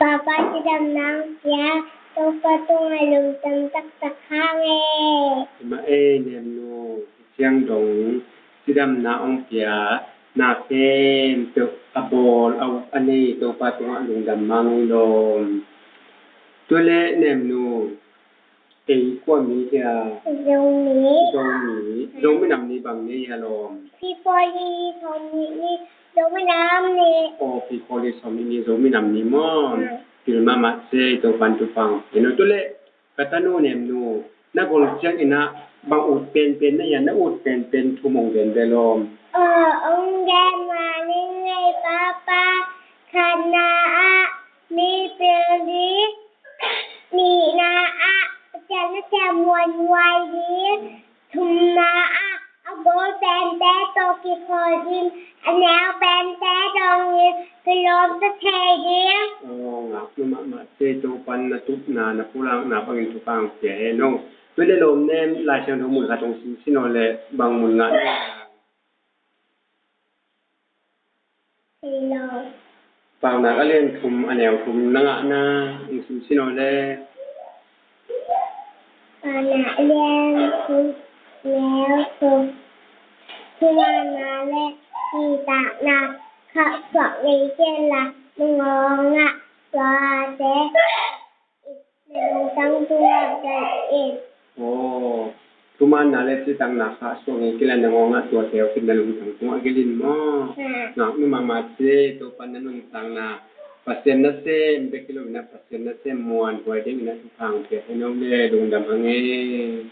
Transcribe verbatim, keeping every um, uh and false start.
Papa cidamna hong pia, Topa tungah lungdam taktak hang e. Hi mah e, Nemnu, ciang dong cidamna hong pia, na khempeuh a bawl a uk a nei Topa tungah lungdam hang e lawm. Tua leh Nemnu, ei kua mi hia? Zomi. Zomi. Zomi nam ni bang ni hia lawm? February sawmnih ni Zomi nam ni. Oh, February sawmnih ni Zomi nam ni maw? Hmm. Pil mahmah se, Topan thupha hong pia hen aw. Tua leh ka tanu Nemnu, na gol ciangin ah bang ut penpen na hia, na ut penpen thum hong gen ve lawm. Oh, hong gen ma ning ei Papa. Khatna ah mi pil ding, nihna ah Pasian nasem muanhuai ding, thumna ah a bawl pente tawh kikholh in, a neu pente dongin kilawm ta thei ding. Oh, ngaknu mahmah se, Topan na tupna, na pulakna bangin thupha hong pia hen aw. Tua leh lawm Nem, Lai Siangtho mun khat hong simsim aw leh, bang mun ngah na hia? Paunak a lian thum a neu thum na ngahna hong simsim aw leh. Paunak a lian thum, neu thum. Thumanna leh nuntakna khat suak ngei kei inla, na ngawngah tuate na lungtang tungah gelh in. Oh, thumanna leh citakna khat suak ngei kei inla, na ngawngah tuate uh khit na lungtang tungah gelh in maw? Ha. Ngaknu mahmah se, Topan na nuntakna Pasian nasem bek hi loin ah Pasian nasem muanhuai dingin ah thupha hong pia hen aw leh, lungdam hang e.